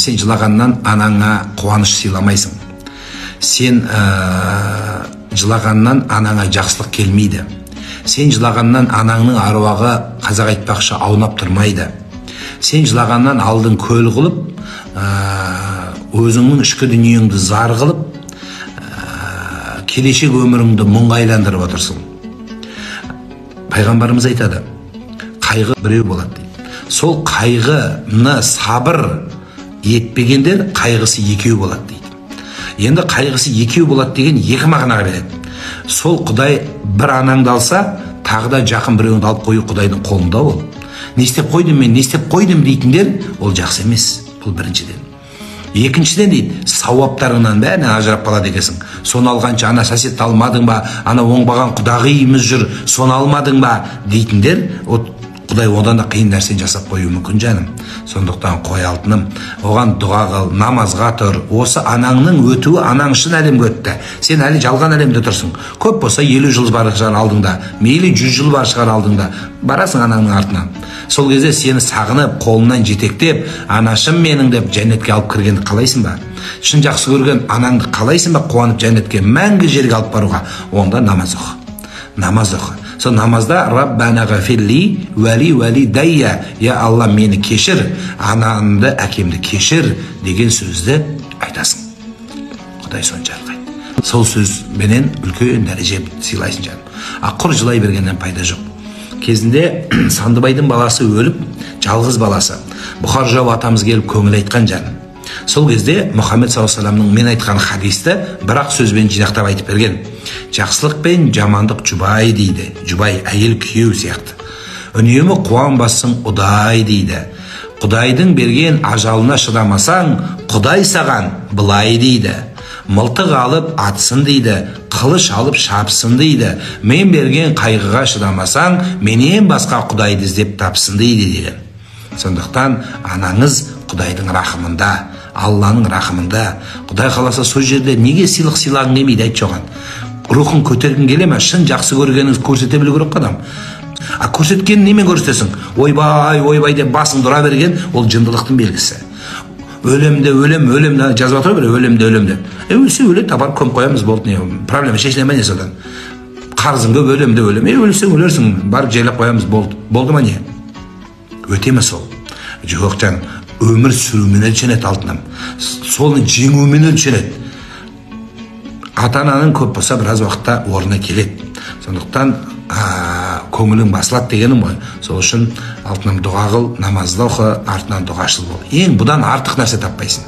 Сен жылағаннан анаңа қуаныш сыйламайсың. Сен жылағаннан анаңа жақсылық келмейді. Сен жылағаннан анаңның аруағы, қазақ айтпақшы, аунап тұрмайды. Сен жылағаннан алдың көл қылып, өзіңнің ішкі дүниеңді зар қылып, келешек өміріңді мұңға айландырып отырсың. Пайғамбарымыз айтады, қайғы біреу болады дейді. Сол қайғыны сабыр етпегендер қайғысы екеу болады дейді. Енді қайғысы екеу болады деген екі мағынаға береді. Сол Құдай бір анаңды алса, тағы да жақын біреуіңді алып қою Құдайдың қолында ол. Не істеп қойдым мен, не істеп қойдым дейтіндер, ол жақсы емес. Бұл біріншіден. Екіншіден дейді, сауаптарыңнан бәрінен ажырап қалады екенсің. Соны алғанша ана сәсетті алмадың ба, ана оңбаған құдағиымыз жүр, соны алмадың ба дейтіндер, Құдай одан да қиын нәрсені жасап қоюы мүмкін жаным. Сондықтан қой алтыным, оған дұға қыл, намазға тұр. Осы анаңның өтуі, анаң шын әлемге өтті. Сен әлі жалған әлемде тұрсың. Көп болса 50 жыл бар шығар алдыңда, мейлі 100 жыл бар шығар алдыңда. Барасың анаңның артынан. Сол кезде сені сағынып, қолынан жетектеп, анашым менің деп жәннатке алып кіргенді қалайсың ба? Шын жақсы көрген анаңды қалайсың ба қуанып жәннатке мәңгі жерге алып баруға? Онда намаз оқы. Намаз оқы. Сол намазда Раббана ғафирли уәли уәли дайя, я Алла мені кешір, анамды, әкемді кешір деген сөзді айтасың. Құдай соны жарылқайды. Сол сөзбенен үлкен дәреже сыйлайсың жаным. А құр жылай бергеннен пайда жоқ. Кезінде Сандыбайдың баласы өліп, жалғыз баласы Бұхар жау атамыз келіп көңіл айтқан жаным. Сол кезде Мұхаммед саллаллаху алейхи вассаламның мен айтқан хадисті бір-ақ сөзбен жинақтап айтып берген. Жақсылық пен жамандық жұбай дейді. Жұбай әйел күйеу сияқты. Үнемі қуанбассың ұдай дейді. Құдайдың берген ажалына шыдамасаң, Құдай саған былай дейді. Мылтық алып атсын дейді, қылыш алып шапсын дейді. Мен берген қайғыға шыдамасаң, менен басқа Құдайды іздеп тапсын дейді деген. Сондықтан анаңыз Құдайдың рахымында, Алланың рахымында. Құдай қаласа сол жерде неге сыйлық сыйлағың келмейді, айтшы оған. Рухын көтергің келе ме? Шын жақсы көргеніңіз көрсете білу керек адам. А көрсеткенін немен көрсетесің? Ойбай, ойбай деп басыңды ұра берген, ол жындылықтың белгісі. Өлем де өлем, өлем де жазып жатыр ғой, өлем де өлем деп. Өлсе өледі, апарып көміп қоямыз, болды, не проблема шешіле ме не содан? Қарызың көп, өлем де өлем. Өлсең өлерсің, барып жайлап қоямыз, болды. Болды ма не? Өте ме сол? Жоқ жаным, өмір сүрумен өлшенеді алтыным. Соны жеңумен өлшенеді. Ата-ананың көп болса біраз уақытта орнына келеді. Сондықтан көңілің басылады дегенім ғой. Сол үшін алтыным дұға қыл, намазды оқы, артынан дұғашыл бол. Ең бұдан артық нәрсе таппайсың.